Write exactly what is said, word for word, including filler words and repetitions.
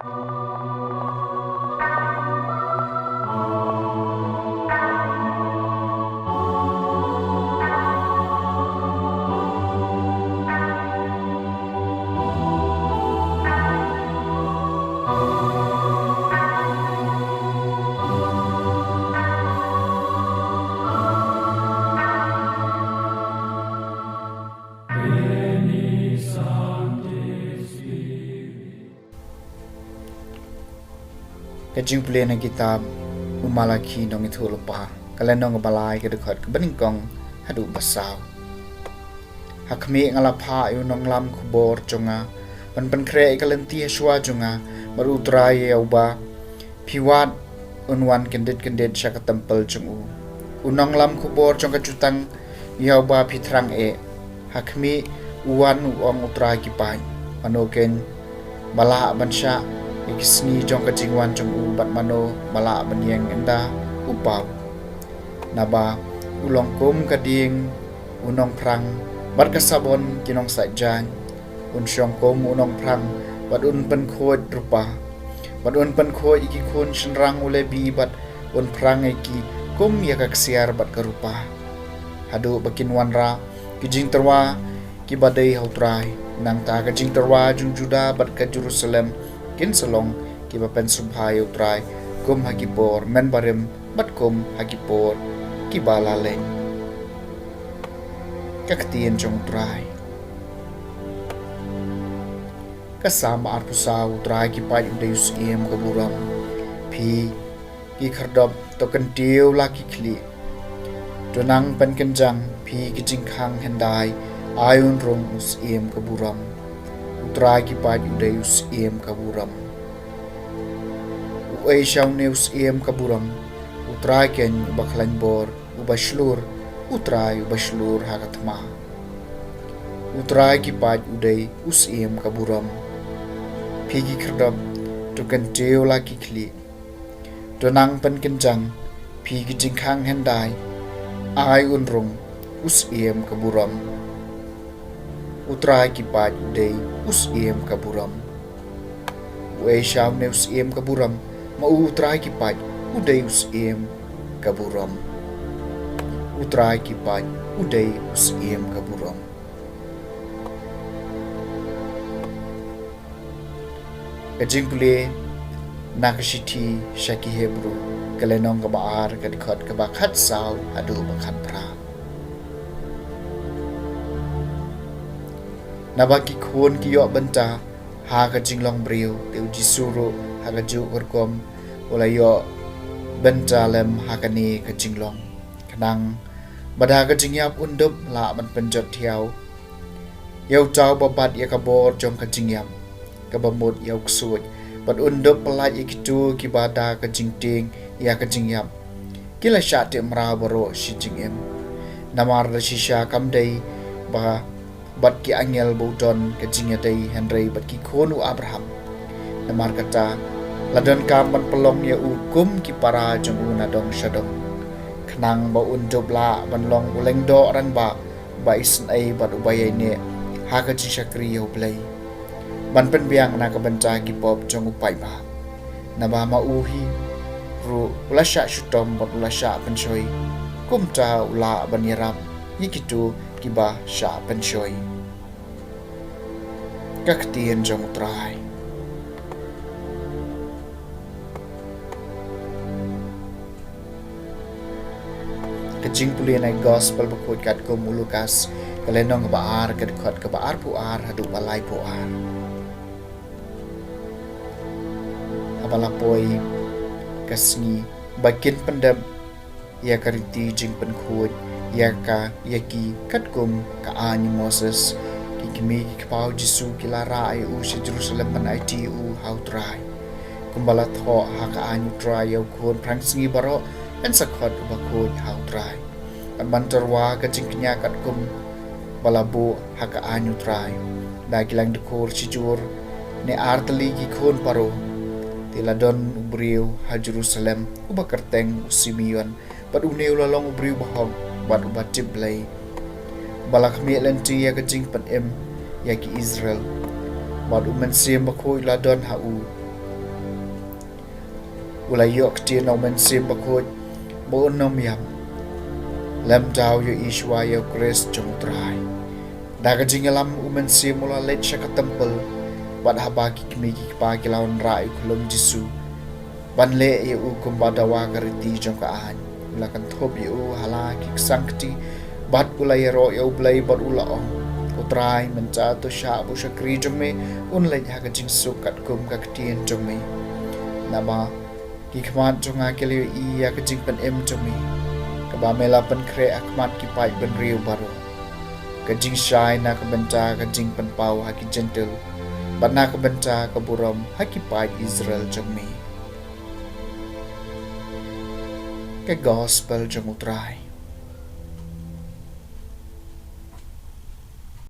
Ka jingpule na kitab u Malakhi nongïathuhlypa, ka lynnong ba lai, ka dkhot kaba nyngkong haduh ba saw. Ha khmih, nga la phah ïa u nonglam khubor jong nga ban pynkhreh ïa ka lynti ha shuwa jong nga, bad U Trai ïa uba phi wad un wan kyndit kyndit sha ka templ jong u. U nonglam khubor jong ka jutang ïa uba phi thrang eh. Ha khmih, u wan, u ong U Trai ki paid: Mano keiñ ba lah ban shah ïa ki sngi jong ka jingwan jong u, bad mano ba lah ban ïeng ynda u paw? Naba u long kum ka dieng u nongphrang bad ka sabon ki nongsaid jaiñ. Un shong kum u nongphrang bad un pynkhuid rupa, bad un pynkhuid ïa ki khun shynrang u Lebi, bad un phrang ïa ki kum ïa ka ksiar bad ka rupa, haduh ba kin wanrah ki jingtyrwa kiba dei ha U Trai. Nangta ka jingtyrwa jong Judah bad ka Jerusalem kin sa long kiba pynsngewbha ïa U Trai, kum ha ki por mynbarim bad kum ha ki por kiba la leit. Ka ktien jong U Trai. Ka Salm arphew saw. U Trai ki paid u dei u syiem ka burom. Phi ki khyrdop, to kyntiew la ki khlieh. To nang pynkynjang, phi ki jingkhang hyndai, ai un rung u syiem ka burom. U Trai ki paid u dei u syiem ka burom. Uei sha une u syiem ka burom? U Trai keiñ uba khlaiñ bor, uba shlur, U Trai uba shlur ha ka thma. U Trai ki paid u dei u syiem ka burom. Phi ki khyrdop, to kyntiew la ki khlieh. To nang pynkynjang, phi ki jingkhang hyndai, ai un rung u syiem ka burom. U Trai ki paid u dei u syiem ka burom. Uei sha une u syiem ka burom? Ma u U Trai ki paid u dei u syiem ka burom. U Trai ki paid u dei u syiem ka burom. Ka jingpule na ka shithi sha ki Hebru, ka lynnong kaba ar, ka dkhot kaba khatsaw haduh ba khatphra. Naba ki khun ki ïoh bynta ha ka jinglong briew, te U Jisu ruh ha kajuh ka rukom u la ïoh bynta lem ha kane ka jinglong, khnang ba da ka jingïap un dup lah ban pynjot thiaw ïa uta uba bat ïa ka bor jong ka jingïap kaba mut ïa u ksuid, bad un dup pyllait ïa kito kiba da ka jingtieng ïa ka jingïap ki la shah teh mraw baroh shi jingim. Namar da shisha kam dei ba bad ki angel ba u don ka jingïadei, hynrei bad ki khun u Abraham. Namar kata, la donkam ban pynlong ïa u kum ki para jong u na dong sha dong, khnang ba un dup lah ban long u lyngdoh rangbah, uba isynei bad uba ïaineh ha ka jingshakri ïa U Blei, ban pynbiang na ka bynta ki pop jong u paidbah. Naba ma u hi ruh u la shah shitom bad u la shah pynshoi, kumta u lah ban ïarap ïa kito kiba shah pynshoi. Ka ktien jong U Trai. Ka jingpule na ka Gospel bakhuid katkum u Lukas, ka lynnong kaba ar, ka dkhot kaba arphew ar haduh ba laiphew ar. Haba la poi ka sngi ba kin pyndep ïa ka riti jingpynkhuid ïa ka, ïa ki katkum ka aiñ u Moses, ki kmie ki kpa u Jisu ki la rah ïa u sha Jerusalem ban aiti ïa u ha U Trai. Kumba la thoh ha ka aiñ U Trai ïa u khun phrangsngi baroh, yn sa khot uba khuid ha U Trai. Bad ban tyrwa ka jingkñia katkum ba la buh ha ka aiñ U Trai. Da ki lain dkhur shijur ne ar tylli ki khun paro, te la don u briew ha Jerusalem uba kyrteng u Simeon, bad une u la long u briew bahok bad uba tip Blei, ba la khmih lynti ïa ka jingpynim ïa ki Israel. Bad U Mynsiem Bakhuid u la don ha u. U la ïoh ktien na u Mynsiem Bakhuid ba un ym ïam, lymda u ïohi shuwa ïa u Khrist jong u Trai. Da ka jingïalam u Mynsiem u la leit sha ka templ, bad haba ki kmie ki kpa ki la wanrah ïa u khyllung Jisu ban leh ïa u kumba dawa ka riti jong ka aiñ, u la kynthup ïa u ha la ki ksangkti, bad u la ïaroh ïa u Blei bad u la ong: U Trai, mynta to shah ba u shakri jong me un leit ha ka jingsuk katkum ka ktien jong me. Naba ki khmat jong nga ki la ïohi ïa ka jingpynim jong me, kaba me la pynkhreh ha khmat ki paid bynriew baroh, ka jingshai na ka bynta ka jingpynpaw ha ki Jentil, bad na ka bynta ka burom ha ki paid Israel jong me. Ka Gospel jong u Trai.